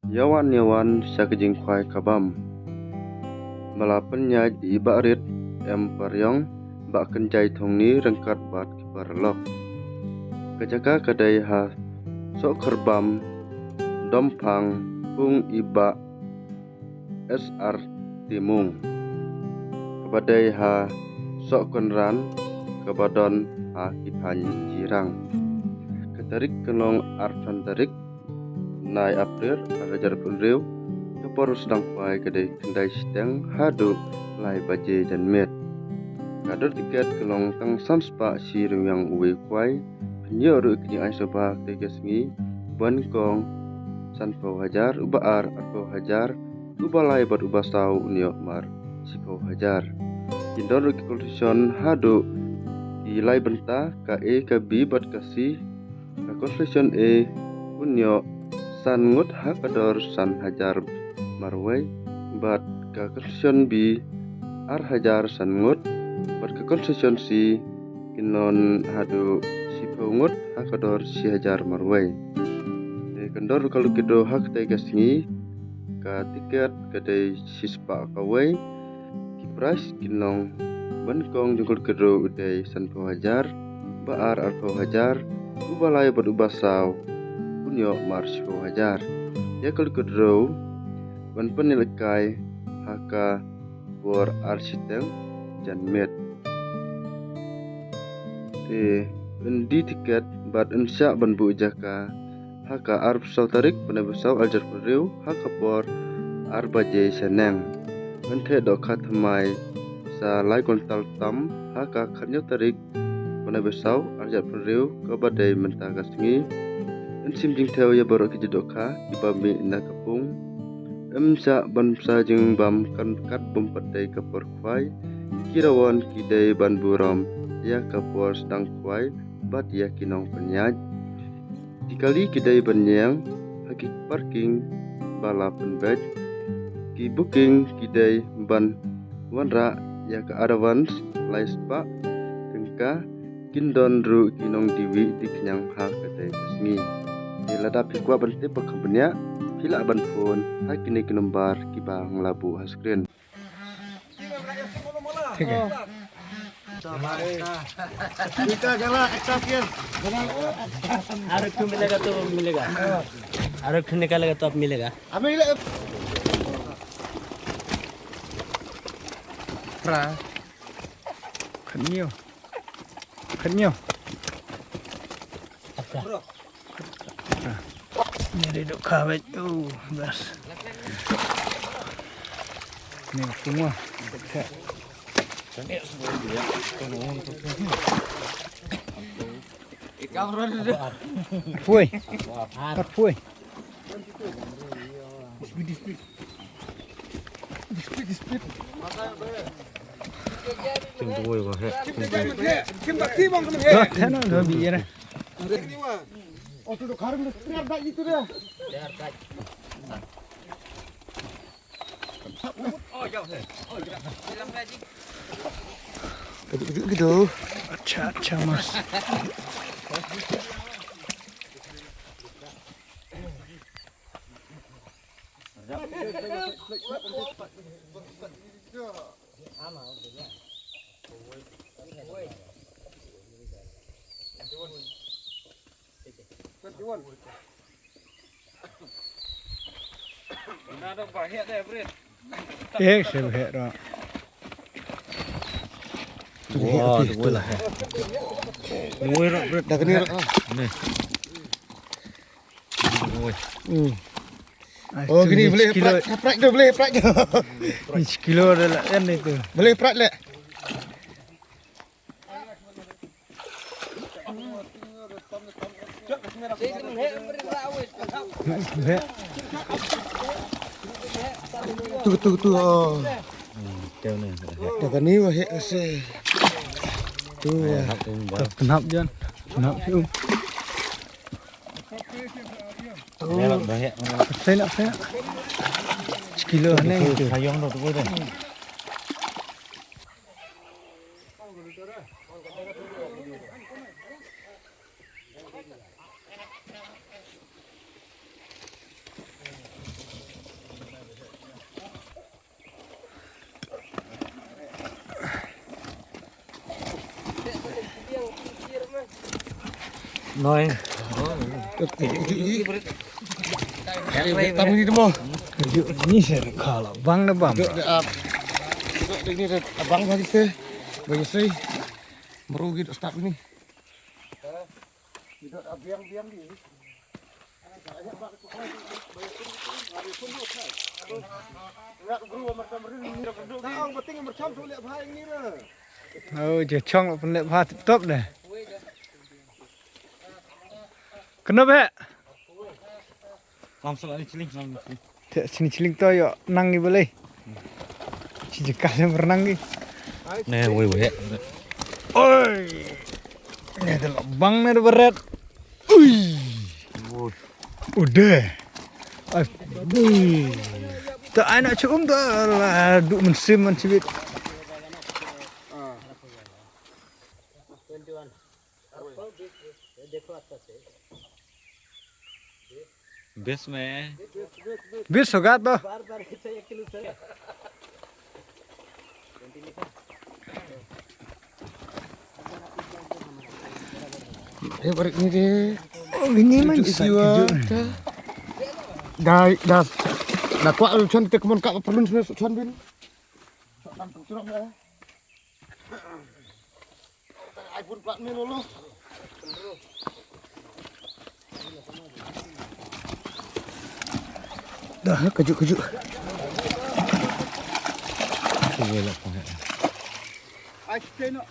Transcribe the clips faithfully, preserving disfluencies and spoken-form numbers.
Ïawan ïawan sha ka jingkhwai ka bam. Ba la pynïaid i Bah Rit M Pariong, Bah Kynjai Thongni ryngkat bad ki paralok. Ka jaka ka dei ha Sohkherbam, Domphang, Pung i Bah S R Timung. Kaba dei ha Sohkynran, kaba don ha ki thaiñ Jirang. Ka tarik ka long arphew san tarik, nai April, ar hajar arphew hynriew, ka por u sdang khwai ka dei khyndai shiteng haduh lai baje janmiet. Ka dor tiket ka long tang san spah shi ryngwiang uwei u khwai. Phin ïoh ruh ka jingai sngewbha katei ka sngi, uba nyngkong sanphew hajar, uba ar arphew hajar, uba lai bad uba saw un ïoh mar shiphew hajar. Kin don ruh ki consolation haduh ki lai bynta, ka A, ka B bad ka C. Ka consolation A un ïoh san ngut ha ka dor san hajar marwei, bad ka consolation B ar hajar san ngut, bad ka consolation C kin don haduh shiphew ngut ha ka dor shi hajar marwei. Te kan don ruh ka lucky draw ha katei ka sngi, ka tiket ka dei shispah kawei. Ki prize kin long, uba nyngkong jong ka lucky draw u dei sanphew hajar, uba ar arphew hajar, uba lai bad uba saw un ïoh mar shiphew hajar. Ïa ka lucky draw ban pynïalehkai ha ka por ar shiteng janmiet. Te yn die tiket bad yn shah ban buh jaka ha ka arphew saw tarik bnai ba saw, ar hajar arphew hynriew, ha ka por ar baje shaneng. Yn theh dohkha thymmai sa lai kyntal tam ha ka khathynñiew tarik bnai ba saw, ar hajar arphew hynriew, kaba dei mynta ka sngi. Yn shim jingthew ïa baroh ki jingdohkha kiba mih na ka pung. Ym shah ban bsa jingbam kan kat bym pat dei ka por khwai. Ki rawon ki dei ban burom ïa ka por sdang khwai bad ïa ki nongpynïaid. Ki kali ki dei ban ïeng ha ki parking ba la pynbeit. Ki booking ki dei ban wanrah ïa ka advance lai spah tyngka. Kin don ruh ki nongdie wieh die khñiang ha katei ka sngi. Te lada phi kwah ban tip ba kham bniah, phi lah ban phone ha kine ki nombar kiba nga la buh ha screen. ठीक है। और एक ठो मिलेगा तो मिलेगा, और एक ठो निकालेगा तो अब मिलेगा। Pra. Khat hynñiew. Khat hynñiew. Ni dei dohkha beit. Oh, bas. Ni pung wa. Pui. Ar pui. Tim tu woi ko he. Tim tak tim bang kena he. Dah, dah, dah, biar. Kejut-kejut gitu. Acha, acha, mas. Eh, se heh ro. Wow, tu boleh. Ni woi ro, bro. Dah kena ro. Ni. Ni woi. Hmm. Oh, kini boleh prak, prak tu, boleh prak tu. Ni sekilo dah lah kan itu. Boleh prak leh. Tu, tu, tu. Oh. Dah kani wah hek kasi. Tu. Kenap jan. Kenap tu. Saya nak saya. Sekilo ni. Sayang dah tu dah. Noi. Tam ni demo. Ni se khala bang na bang. Dok de ap. Dok de ni de abang bagi se. Bagi se. Baru gitu start ni. Dok abiang biang ni. Oh, je chong lo pynleh bha tip top de. Kena be. Ngam sala ni chiling, ngam ni chiling. Te sini chiling to yo nang ni balei. Si jeka le bernang ni. Ne, woi, woi. Oi. Ne de bang ne de beret. Ui. Udah. Ai. Ui. Ta ai nak cium ta la du mensim man cibit. Bes me. Bes sogat to. Eh, barit ni de. Oh, ini man sa kejut. Dai, da. Da kwah chon te kemon ka perlu chon bin. Ai bun plat me lolo. Dah, kejut, kejut. Ai, stay no.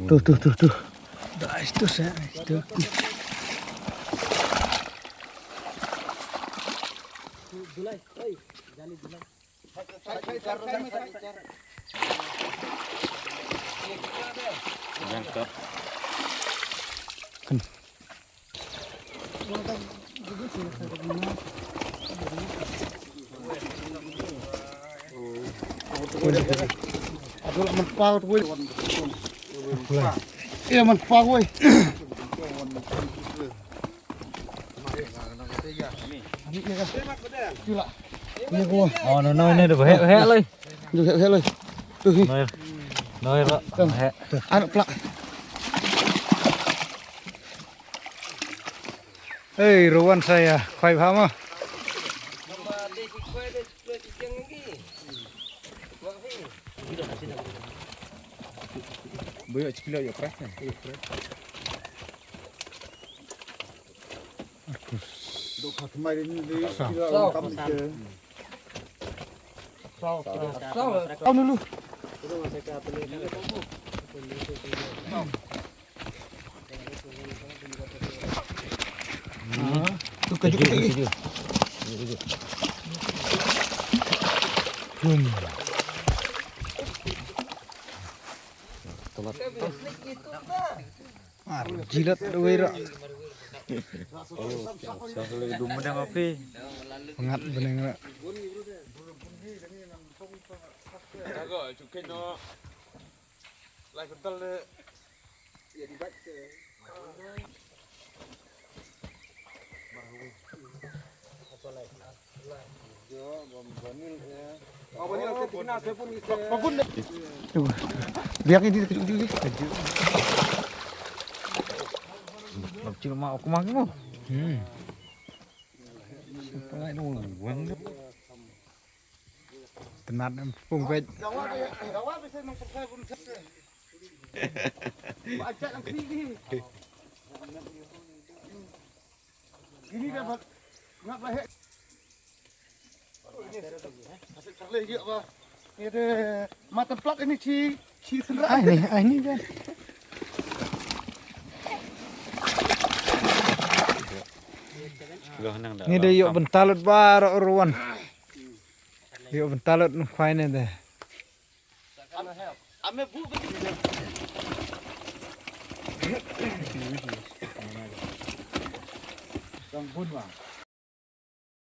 Tuh, tuh, tuh, tuh. Dah, itu saya, itu. Atu la man pa wei. Ïa man pa wei. Ani ïa ka. Ïa la. Ïa ko. Oh, no, no, ne de heh, heh lei. Ju heh, heh lei. Tu hi. Noi. Noi ro. Heh. Anak plak. Hei, ruan saya. Khwai bha ma. Boyo chipilo yo crack ne. Do khat mai ni de. Saw. Saw. Saw. Saw. Saw dulu. Tu kejut lagi. Jum. Ar jilat wei ra. Pengat beneng ra. Biang ini kejut, kejut, kejut. Lap cil mak aku makan mo. Hmm. Pakai dong, buang dong. Tenat em pung pej. Ini dapat ngap lahir. Ini de mata plat ini ci ci senra. Ai ni, ai ni kan. Ni de yok bentalut baru ruan. Yok bentalut nung khwai ni de. Ame bu. Dang bun ma.